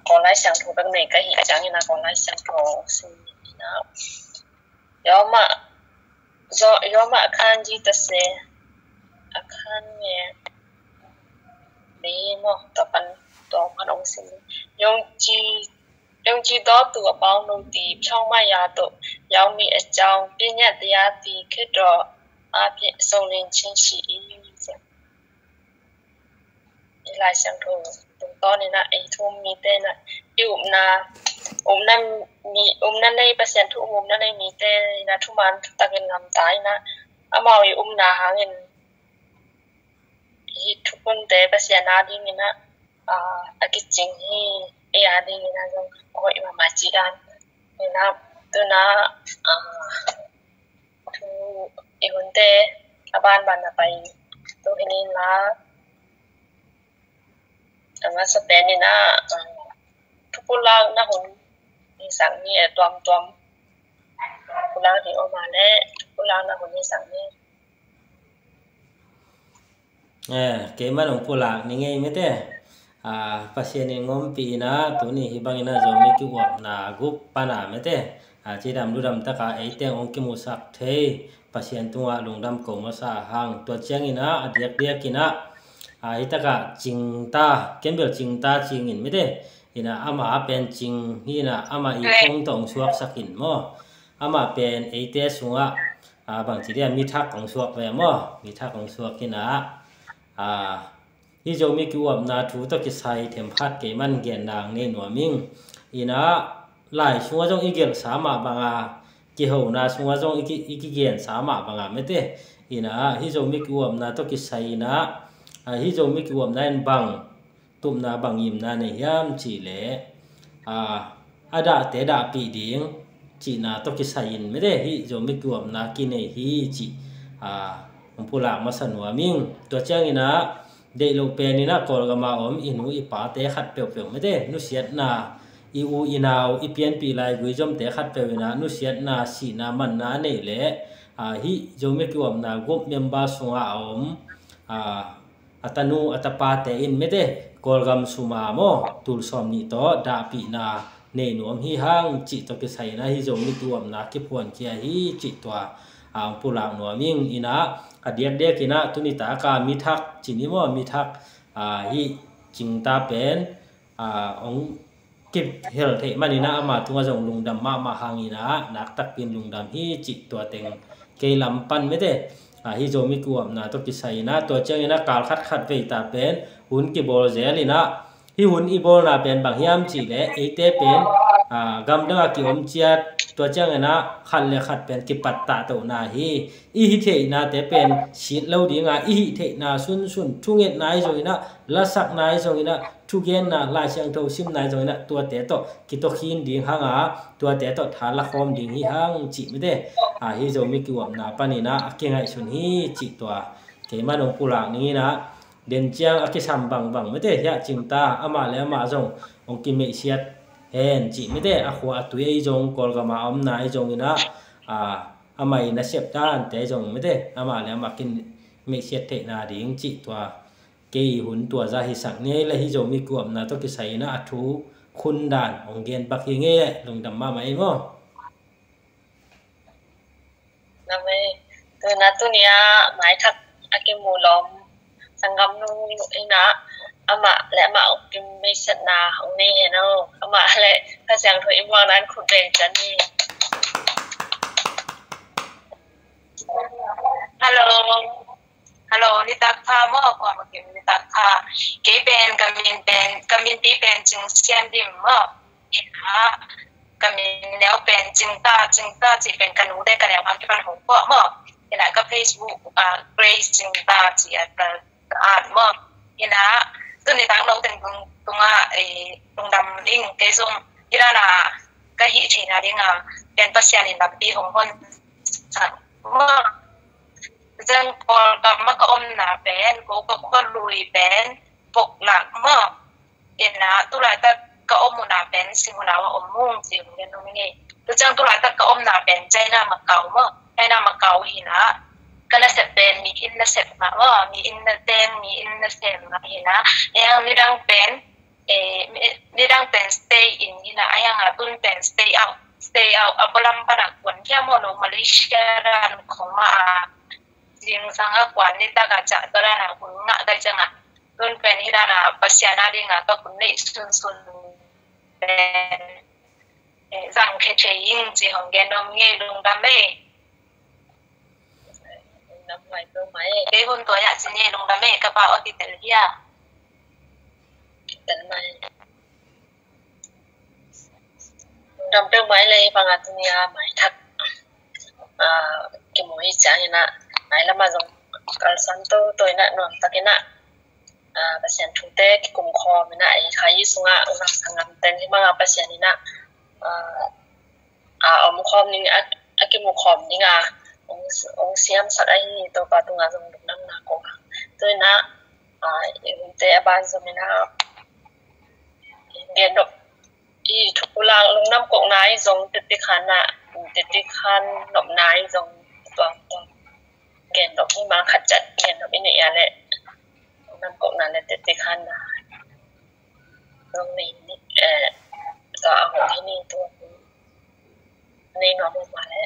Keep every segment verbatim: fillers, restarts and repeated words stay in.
Kawl Lai Siangtho bek nei ka hih ciangin ah Kawl Lai Siangtho sim in ah, Roma, Roma a khan ji ta se, a khan nge, ni maw, tua pan, tua pan ong sim. ယုံကြည်သောသူအပေါင်းတို့သည် ဖြောင့်မတ်ရာသို့ ရောက်မည်အကြောင်း ပညတ်တရားသည် ခရစ်တော်အားဖြင့် စုံလင်ခြင်းရှိ၏။ Lai Siangtho tungtawn in ah ei thu um mite in ah, i upna, upna mi, upna nei, Pasian thu um upna nei mite in ah thuman thutakin lamta in ah, amau i upna hangin hih thukhunte Pasian adingin ah a kicing hi. Ei adingin ah zong a hoih mahmah cih dan in ah, tu in ah thu i hunte a banban a pai tu hi in la, a masa pen in ah thupulakna hun hi sang ni, e, tuamtuam pulak ding om a leh thupulakna hun hi sang ni. Eh, keiman ong pulak ni ngei mete. Ah, Pasian in ngompi in ah, tuni hi bangin ah Zomi Kiuapna group pan a mete, ah, cidam ludam taka eite ong kimusak thei Pasian tungah lungdam ko masa hang. Tua ciangin ah, a diakdiak in ah, ah, hi taka cingta, ken bel cingta cingin mete. In ah ama pen cing hi in ah, ama i phung tawh ong suaksak in maw. Ama pen eite sungah, ah, bangci dia, mithak ong suak ve maw. Mithak ong suak in ah, ah, hih Zomi Kiuapna thu tawh kisai themkhat keiman gen nang nei nuam ing. In ah, lai sungah zong i gelhsa mah banga, kihona sungah zong i ki, i kigensa mah banga mete. In ah, hih Zomi Kiuapna tawh kisai in ah, ah, hih Zomi Kiuapna in bang tupna, bang ngimna nei hiam cih leh, ah, a dahte dahpih ding cihna tawh kisai in mete, hih Zomi Kiuapna kinei hi cih, ah, ong pulak masa nuam ing. Tua ciangin ah, deih loh pen in ah Kawlgam a om i nu i pate khat peuhpeuh mete, nusiatna, i u i nau, i pianpih laigui zomte khat peuh in ah nusiatna, sihna, manna a neih leh, ah, hih Zomi Kiuapna group member sungah a om, ah, a tanu a tapate in mete, Kawlgam sum a maw, tul sawmnih tawh dahpihna nei nuam hi hang cih tawh kisai in ah hih Zomi Kiuapna kiphuankhia hi cih tua, ah, ong pulak nuam ing. In ah, a diakdiak in ah tuni taka mithak ci ni maw, mithak, ah, hih cingta pen, ah, ong kihel theih man in ah ama tungah zong lungdam mahmah hang in ah, nakpi takin lungdam hi cih tua teng kei lam pan mete. Ah, hih Zomi Kiuapna tawh kisai in ah, tua ciangin ah kal khat khat vei ta pen hun kibawl zel in ah, hih hun i bawlna pen bang hiam cih leh eite pen, ah, gamdang a kiom ciat, tua ciangin ah khat le khat pen kipattah tohna hi. I hih theihnate pen sit lo ding a, i hih theihna sunsun, thungetna ahi zongin ah, lasakna ahi zongin ah, thugenna, Lai Siangtho simna ahi zongin ah, tuate tawh kituak khin ding hang a, tuate tawh tha la khawm ding hi hang cih mete. Ah, hih Zomi Kiuapna pan in ah a kingaihsun hi cih tua keiman ong pulak ning in ah, den ciang a kisam bangbang mete, hiah cingta, amah le amah zong ong kimeihsiat hen cih mete, a khua a tui ahi zong, Kawlgam a omna ahi zongin ah, ah, amah i nasep dante zong mete, amah le amah kimeihsiat theihna ding cih tua, kei hun tua za hisak ni ei leh, hih Zomi Kiuapna tawh kisai in ah a thu khun dan ong gen pak hi ngei leh, lungdam mahmah ei maw. Name, tu in ah tuni a maithak a kimu lawm sanggamnu in ah, amah le amah ong kimeihsiatna ong nei hen aw. Amah le Kha Siangtho i muak nan khut beng ciat ni. Hello. Hello, nitak pha maw, kuamah kim nitak pha. Kei pen, ka min pen, ka min pi pen Cing Sian Dim maw. Ina, ka min neu pen Cingta, Cingta cih pen ka nu le ka neu hang kipan hong puak maw. Ina, ka Facebook, ah, Grace Cingta cih a ka, ka at maw. Ina, tuni tak no teng tung, tungah, eh, lungdam ing, kei zong, ina na, ka hih theihna ding a, pen Pasian in lampi hong hon sak maw. Zan Kawlgam a ka omna pen, ko ka khua lui pen Poklak maw. Ina, tulaitak ka om una pen Sing Hunau a om mung ci ung gen ung ni. Tu ciang tulaitak ka omna pen China Macau maw. China Macau hi na. Ka nasep pen mi inn nasep mah maw, mi inn na teng, mi inn nasem mah hi na. Eng midang pen, eh, mi, midang te pen stay out, stay out a pualam pana kuan kia maw, no Malaysia dan khong mah a zingsang a kuan ni taka ca tua dan a hun ngah dai cianga tun pen hi dan a Pasian a dinga ka hun neih sunsun pen zang khe thei in ci hong gen om ngei lungdam ei. Kei hun tua ya ci ngei lungdam ei ka pa o ti tel hia. Tel mai. Dam peuh mai lei banga tunia mai thak kimu hi ciangina mai lama zong kalsan to toina nuam takina Pasian thute kikum khawmina ei khai sunga unam sangam ten hi manga Pasian ina a om khawm ning a kimu khawm ninga ong siam sak ahi Topa tunga zong lungdam na ko tuina i hunte a ban zomina gen dok i thukulak lungdam kok nai zong tetikhan na tetikhan nop nai zong tuang tuang gen dok i ma khat cat gen dok i nei a le lungdam kok na le tetikhan na zong nei ni eh ka a hong ni tu nei nuam ma le.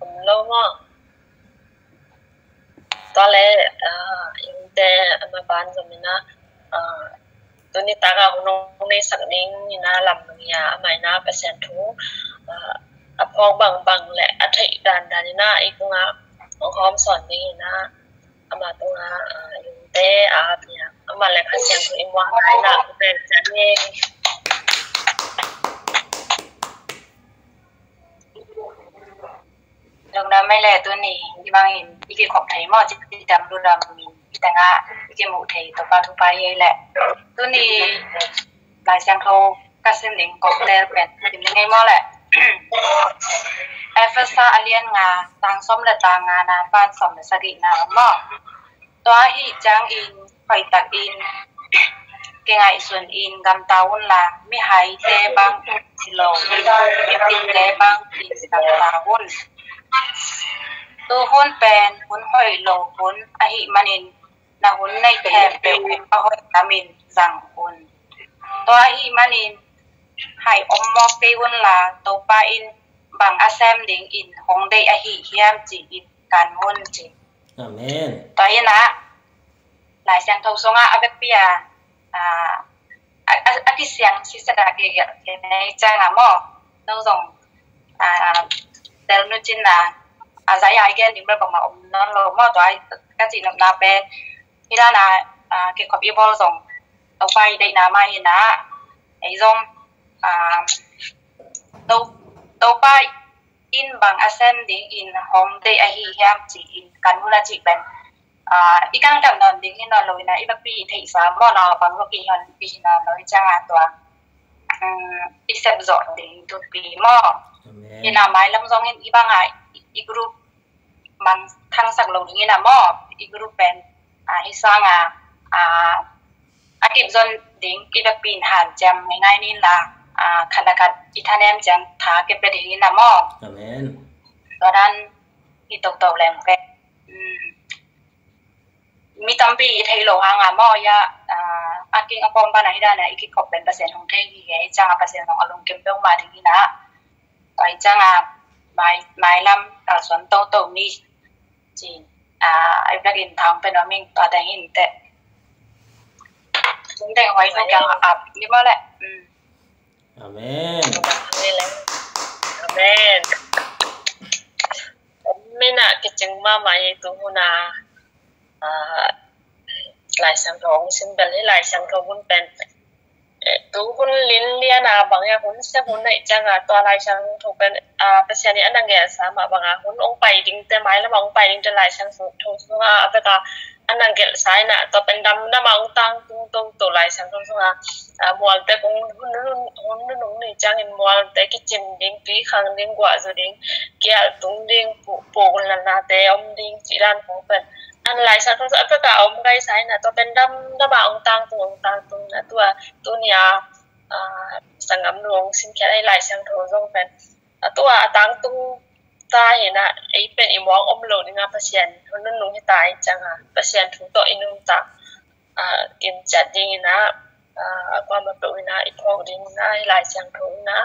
Om lo maw? Tua le innte ama ban zomina tuni taka hun ong nei sak ding ina lam nungia ama ina Pasian thu a phawk bangbang le a theih dandan ina i tunga ong hawm sawn ding ina ama tunga innte a pia ama le Pasian thu i muang nai na ku pen cian ni. Lungdam mai le tuni i bangin i kikhop thei maw ci dam lu dam min i tanga i kimuh thei Topa thupha hi le tuni Lai Siangtho ka sim ding koktel pen sim ding ngei maw le. Efesa a lian nga tang sawm le tang nga na pan sawm le sagih na maw. Tua ahi ciangin hoihtakin kingaihsun in gamta unla mihaite bang hi lo mipite bang in gamta un. Tu hun pen hun hoih lo hun ahi manin na hun neih khempeuh a hoih tamin zang un. Tua ahi manin hai om mawk kei unla Topa in bang a sem ding in hong deih ahi hiam ci in kan hun ci. Amen. Tua ina Lai Siangtho sunga a vekpi a a kisiang sisada kei nei cianga maw no zong tel nu cinna a zai a i gen ding bel bangma om non lo maw tua ka cihnopna pen hi dana kikhop i bawl zong Topa i deihna mah hina ei zong Topa in bang a sem ding in hong deih ahi hiam ci in kan hun a cih pen i kangkam nawn ding hi nawn lo ina i vekpi i theihsa maw na bang vek i hi nawn lo i cianga tua i sep zawh ding thupi maw. Ina mailam zongin i banga i group mang thangsak lo ding ina maw i group pen hi sanga a kip zon ding i vekpi in hanciam ngaingai ninla khat le khat i thanem ciang tha kep le ding ina maw. Amen. Tua dan i toktok leng pen mi tampi i thei lo hanga maw ia a king a pawm bana hi dana i kikhop pen Pasian hong thei hi hei cianga Pasian hong a lungkim peuhmah ding ina tua i cianga mailam kalsuan toto ni ci a i black in thang pen a ming tua deng in te. Deng hoi no kiang a ap ni maw le. Amen. Amen. Mina kicing mama i tu huna Lai Siangtho ong sim bel hi Lai Siangtho hun pen tu hun lin liana bang ya hun sia hun naih cianga tua Lai Siangtho pen Pasian i a nang ya sama banga hun ong pai ding te mai lama ong pai ding te Lai Siangtho sunga a veka a Nang gelh sa inah, tua pen damdam a ong tangtung toto Lai Siangtho sungah, ah, mualte kong hun, hun, hun nunung ni ciangin mualte kicim ding, tui khang ding, guahzu ding, kial tung ding, pu, pu nate om ding, ci dan kong pen. An Lai Siangtho sungah a peka om gai sa inah, tua pen damdam a ong tangtung, ong tangtung na tua, tunia, ah, sanggam nu ong simkhiat ai Lai Siangtho zong pen. A tua a tangtung ta hinah, ei pen i muang om lo dingah Pasian hun nunung hi ta i ciangah, Pasian thu tawh i nungta, ah, kimciat ding inah, ah, a kuamah peuh inah i phawk ding inah, i Lai Siangtho inah,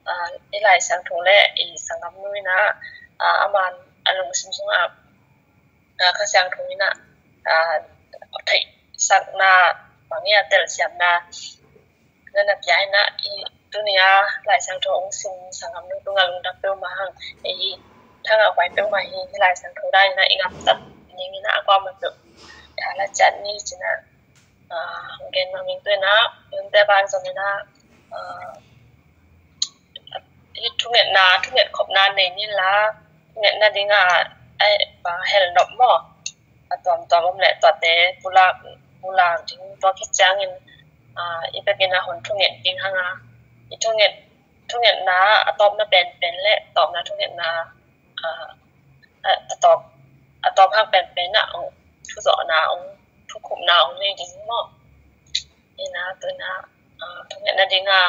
ah, i Lai Siangtho le i sanggam nu inah, ah, a man a lungsim sungah, ah, Kha Siangtho inah, ah, theihsakna, bang ia telsiamna na na pia inah, i tunia Lai Siangtho ong sim sanggam nu tungah lungdam peuhmah hang, ei thangah huai peuhmah hi, hi Lai Siangtho dan inah i ngamtat ning inah a kuamah peuh thala ciat ni cinah, ah, hong gen mah ming tu inah, yunte ban zong inah, ah, hi thungetna, thunget khopna nei ni la, thungetna dingah, ai, ah, hel nop maw? A tuamtuam om leh tuate pulak, pulak ding tua khit ciangin, ah, i bekin a hon thunget ding hanga, i thunget, thungetna a tawpna penpen le tawpna thungetna, ah, a, a tawp, a tawp hang penpen ah ong thuzawhna, ong thukhupna ong nei ding maw? Ina, tuina, ah, thungetna dinga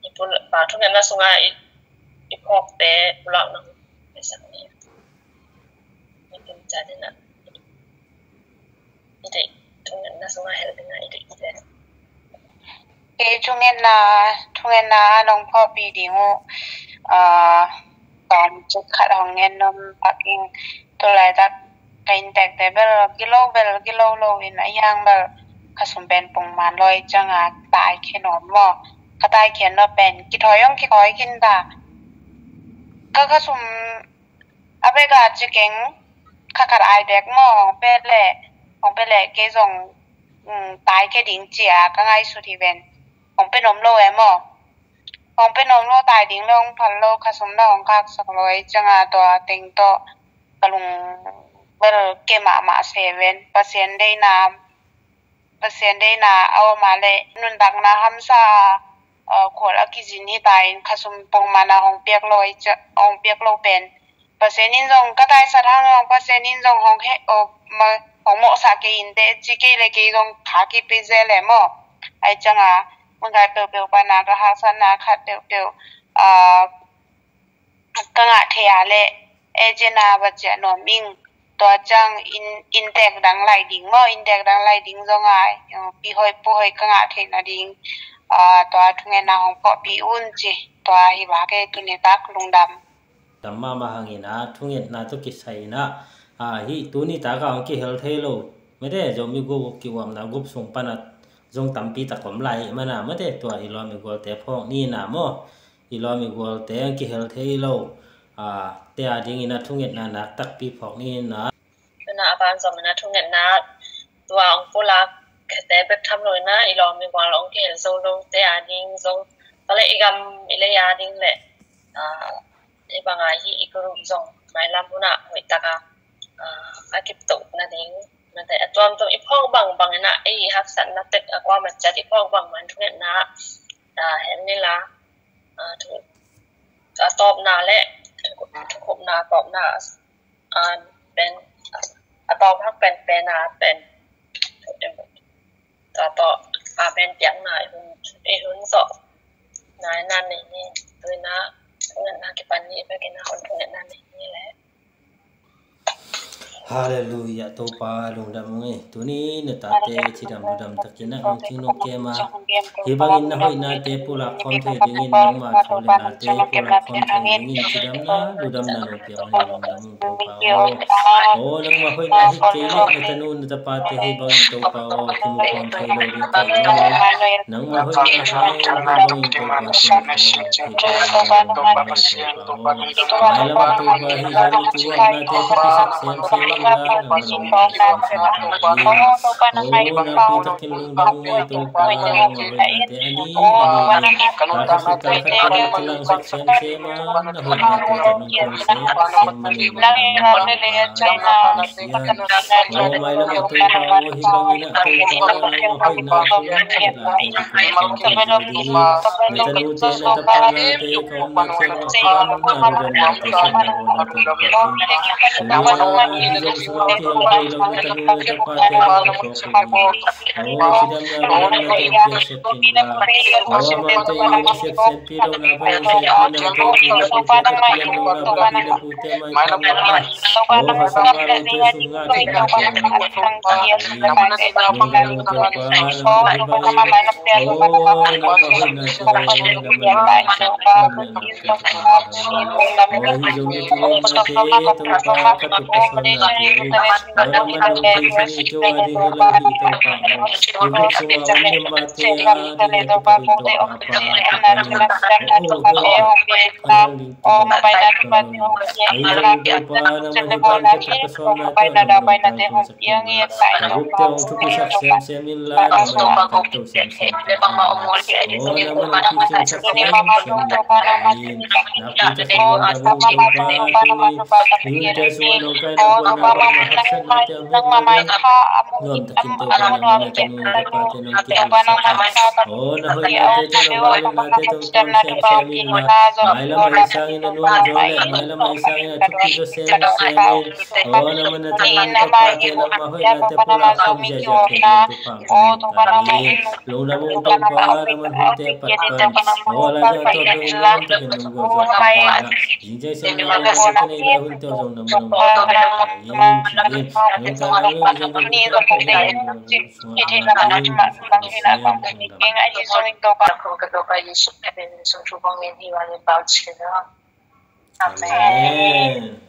i pul, ah, thungetna sunga i, i phawkte pulakna hong pia sak ni. Nikum ca dina i deih, thungetna sunga hel dinga i deih i deih. Kei thungetna, thungetna nong phawkpi ding uh, ah, tawm cik khat hong ngen nuam pak ing. Tulaitak ka inntekte bel gilo, bel gilo lo in a hiang bel ka sum pen pongman lawi cianga taikhia nuam maw. Ka taikhia nuam pen kithawi hong kithawi khin ta. Ka, ka sum a bek a ci keng, kha khat ai bek maw, hong pia leh, hong pia leh kei zong, um, taikhia ding cia ka ngaihsut hi ven. Hong pia nuam lo e maw. Hong pia nuam lo, tai ding le hong phal lo, ka sum na hong khaksak lo e cianga tua teng tawh ka lung bel kia mahmah se ven. Pasian deihna, Pasian deihna a om a leh nuntakna hamsa, ah, khual a kizin hi ta in ka sum pongman a hong piak lo e cia, hong piak lo pen Pasian in zong ka taisat hang zong Pasian in zong hong he, oh, ma, hong mawhsak kei in teh ci kei le kei zong kha kipia zel e maw. Ai cianga mun kai peuhpeuh pana ka haksatna khat peuhpeuh, ah, ka ngah thei a leh agent a va ciah nuam ing. Tua ciang in, inntek dang lai ding maw, inntek dang lai ding zong a, pi hoih pu hoih ka ngah theihna ding, ah, tua thungetna hong phawkpi un ci. Tua hi vak e tuni tak lungdam. Tam mahmah hangin a thungetna tawh kisai in a, ah, hih tuni taka hong kihel thei lo mete Zomi group kiuamna group sung pana zong tampi tak om lai mana mete tua i lawm i gualte phawk ni na maw. I lawm i gualte hong kihel thei lo, ah, te a dingin a thungetna nak takpi phawk ni na. Tuna a ban zong ina thungetna tua hong pulak khete bek tham lo ina i lawm i gual hong kihel zo lo te a ding zong pale i gam i lei a ding le, ah, i banga hi i group zong mailam huna hoih taka, ah, a kip toh na ding. Mate a tuamtuam i phawk bangbang ina ei i haksatna tek a kuamah ciat i phawk bangbang thungetna, ah, hen ni la, ah, thu, a tawpna le thu, thukhupna tawpna, ah, pen, a tawm hak pen pen a pen. Tua tawh a pen piakna i hun, i hun zawh na i nan nei ni. Tuina thungetna kipan ni i pekina hun thungetna nei ni le. Halleluiah, Topa lungdam ung e. Tuni na tate cidam ludam takin a nungcing nungkem a hih bangin na hoihnate pulak khawm thei dingin nangma thu le nate pulak khawm thei dingin cidamna ludamna nong piak ung e, lungdam ung Topa aw. Aw, nangma hoihna hi kei leh na tanu na tapate hih bangin Topa aw kimu khawm thei lo ding ka ing maw. Nangma hoihna hi hih bangin Topa kimu khawm thei ding ka ing maw Topa aw. Mailam a Topa hih zong i kihuapnate thupisak semsem a Amen.